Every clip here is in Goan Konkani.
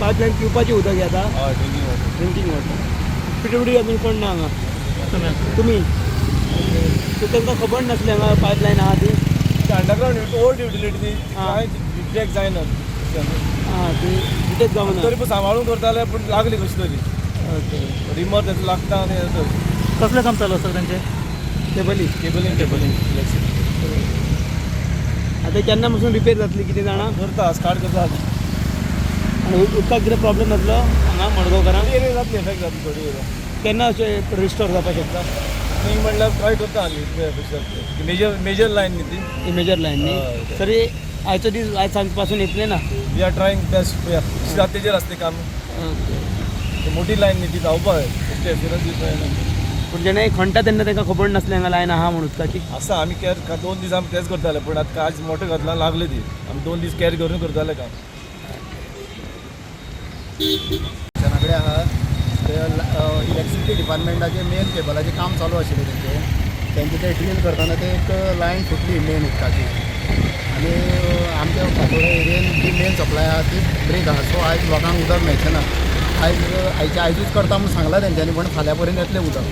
पायपलायन पिवपाचें उदक येता. हय, drinking water. Drinking water. PWD अजून कोण ना हांगा? तुमी सो तांकां खबर नासलें हांगा पायपलायन आहा ती? अंडरग्रावंड ओल्ड युटिलिटी ती. हा. कांय डिटेक्ट जायना. आं, ती डिटेक्ट जावना. तरी पण सांबाळून करताले, पूण लागली कशी तरी. ओके. रिमर तेजो लागता आनी येता. कसलें काम चालू आसा तांचें? केबली. Cabling, cabling. आतां केन्ना पासून रिपेर जातली, कितें जाणा? करता, स्टार्ट करता आतां. आनी उदकाक कितें प्रॉब्लेम जातलो हांगा मडगांवकारांक? थोडी एरिया जातली, इफेक्ट जातली थोडी एरिया. केन्ना अशें रिस्टोर जावपाक शकता? थिंग म्हणल्यार ट्राय करता आमी, मेजर मेजर लायन न्ही ती. ही मेजर लायन न्ही? हय. तरी आयचो दीस, आयज सांज पासून येतलें ना? We are trying best. तेजेर आसते काम. ओके. ती मोठी लायन न्ही ती, धांवपा जाय, बेश्टे एश्योरन्स दिवपा जायना. पूण जेन्ना खणटा तेन्ना तांकां खबर नासलें हांगा लायन आहा म्हूण उदकाची? आसा, आमी कॅर 2 दीस आमी तेच करताले, पूण आतां आज मोटर घातला, लागले ती. आमी 2 दीस कॅर करून करताले काम. स्टेशना कडेन आहा ते इलेक्ट्रिसिटी डिपार्टमेंटाचे मेन केबलाचें काम चालू आशिल्लें तेंचें. तेंचें ते ड्रील करतना ते एक लायन फुटली मेन उदकाची आनी आमच्या फातोर्डा एरियेन जी मेन सप्लाय आहा ती ब्रेक आहा. सो आयज लोकांक उदक मेळचें ना. आयज, आयचे आयजूच करता म्हूण सांगलां तेंच्यांनी, पण फाल्यां पर्यंत येतलें उदक.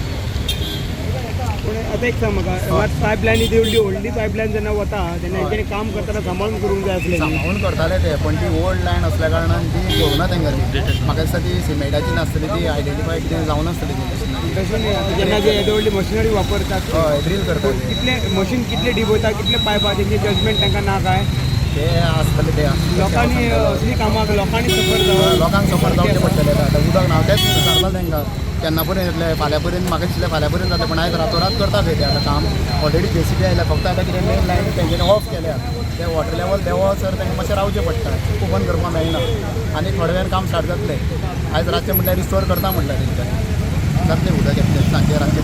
पूण आतां एक सांग म्हाका, पायपलायन ही व्हडली व्हडली पायपलायन जेन्ना वता तेन्ना हेंच्यांनी काम करतना सांबाळून करूंक जाय आसलें न्ही? सांबाळून करताले ते, पण ती ओल्ड लायन असल्या कारणान ती करूना तेंगेली. म्हाका दिसता ती सिमेंटाची नासतली, ती आयडेंटिफाय कितें जावनासतली ती तशी. तशें न्ही, आतां जेन्ना जे येदे व्हडली मशिनरी वापरतात, हय, ड्रील करता ते. कितले मशीन कितले डीप वयता, कितले पायपां, तेंचे जजमेंट तांकां ना काय? ते आसतले ते. लोकांनी असली कामाक लोकांनी सफर जावप. लोकांक सफर जावचें पडटलें आतां. उदक ना, तेंच विचारता तांकां केन्ना पर्यंत येतलें. फाल्यां पर्यंत, म्हाका दिसलें फाल्यां पर्यंत जातलें, पूण आयज रातोरात करता खंय ते आतां काम. ऑलरेडी जेसीबी आयल्या. फक्त आतां कितें मेन लायन तेंच्यांनी ऑफ केल्या. ते वॉटर लेवल देंवसर तांकां मातशें रावचें पडटा, ओपन करपाक मेळना. आनी थोड्या वेळान काम स्टार्ट जातलें. आयज रातचें म्हटल्यार रिस्टोर करता म्हटल्यार तेंच्यांनी, जातलें उदक येतलें सांजे रातचें.